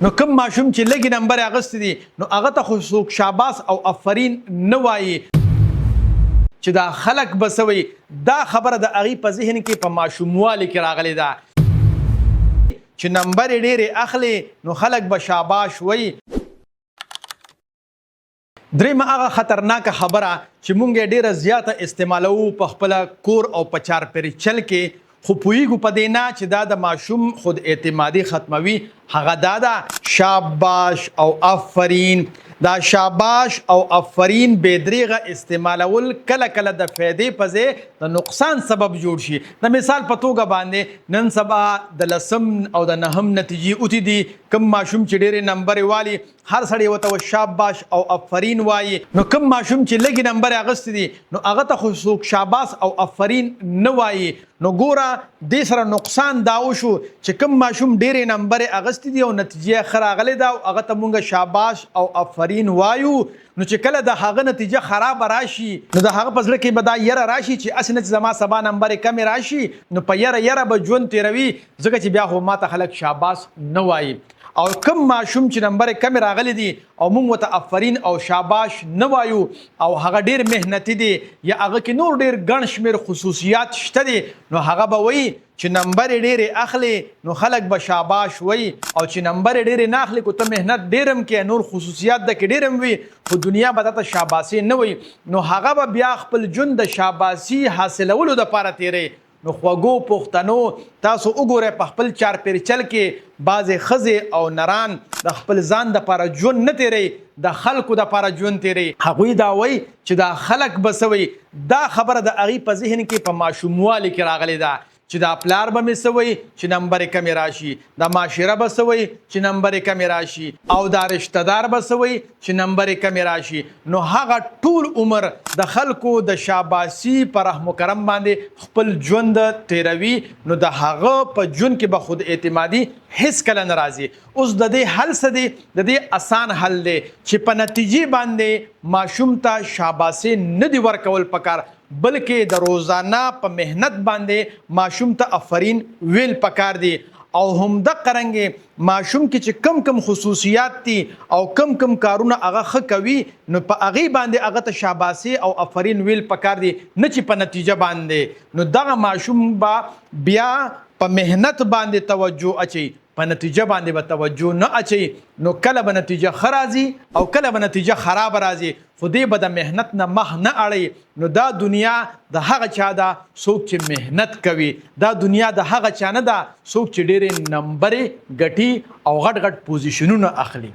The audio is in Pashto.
نو کوم ماشوم چې لږې نمبرې اغستې دي نو هغه ته خو څوک شاباس او افرین نه وایي چې دا خلک به څه وایي. دا خبره د هغوی په ذهن کې په ماشوموالي کې راغلې ده چې نمبرې ډېرې اخلې نو خلک به شاباش وایي. درېیمه هغه خطرناکه خبره چې مونږ یې ډېره زیاته استعمالوو په خپل کور او په چارپېرچل کې، خو پوهېږو په دې نه چې دا د ماشوم خود اعتمادي ختموي، هغه دا ده، شاباش او افرین. دا شاباش او افرین بې درېغه استعمالول کله کله د فایدې په ځای د نقصان سبب جوړ شي. د مثال په توګه باندې نن سبا د لسم او د نهم نتیجې اوتې دي، کوم ماشوم چې ډېرې نمبرې والي هر سړی ورته و شاباش او افرین وایي، نو کوم ماشوم چې لږې نمبرې اغستې دي نو هغه ته خو څوک شاباس او افرین نه وایي. نو ګوره دې سره نقصان دا وشو چې کوم ماشوم ډېرې نمبرې اغستې دي او نتیجه یې ښه راغلې ده او هغه ته مونږ شاباش او افرین وایو، نو چې کله د هغه نتیجه خرابه راشي نو د هغه په زړه کې به دا یره راشي چې هسې نه چې زما سبا نمبرې کمې راشي، نو په یره یره به ژوند تېروي ځکه چې بیا خو ماته خلک شاباس نه وایي. او کوم ماشوم چې نمبر یې کمې راغلي دي او موږ ورته افرین او شاباش نه وایو او هغه ډیر محنتي دی یا هغه کې نور ډیر ګڼ شمیر خصوصیات شته دي، نو هغه به وایي چې نمبر یې ډیرې اخلي نو خلک به شاباش وایي، او چې نمبر یې ډیرې نه اخلي کو ته محنت ډیر هم کې نور خصوصیات د کې ډیر هم وي خو دنیا به تاته شاباسي نه وایي، نو هغه به بیا خپل ژوند د شاباسي حاصلولو دپاره تیروي. نو خوږو پښتنو تاسو وګورئ په خپل چارپیرچل کې بعضې ښځې او نران د خپل ځان دپاره ژوند نه تیروي د خلکو دپاره ژوند تیروي، هغوی دا وایي چې دا خلک به څه وایي، دا خبره د هغوی په ذهن کې په ماشوموالي کې راغلې ده چې دا پلار به مې څه وایي چې نمبرې کمې راشي، دا معاشره به څه وایي چې نمبرې کمې راشي او دا رشته دار به څه وایي چې نمبرې کمې راشي، نو هغه ټول عمر د خلکو د شاباسي په رحم و کرم باندې خپل ژوند تېروي، نو د هغه په ژوند کې به خود اعتمادي هېڅکله نه راځي. اوس د دې حل څه دی؟ د دې اسان حل دی چې په نتیجې باندې ماشوم ته شاباسي نه دي ورکول پکار، بلکې د روزانه په محنت باندې ماشوم ته افرین ویل پکار دي او هم دقه رنګ ماشوم کې چې کوم کوم خصوصیات دي او کوم کوم کارونه هغه ښه کوي نو په هغې باندې هغه ته شاباسي او افرین ویل پکار دي، نه چې په نتیجه باندې. نو دغه ماشوم به بیا په محنت باندې توجه اچوي، په نتیجه باندې به توجه نه اچوي. نو کله به نتیجه ښه راځي او کله به نتیجه خرابه راځي، خو دی به د محنت نه مخ نه اړوي. نو دا دنیا د هغه چا ده څوک چې محنت کوي، دا دنیا د هغه چا نه ده څوک چې ډېرې نمبرې ګټي او غټ غټ پوزیشنونه اخلي.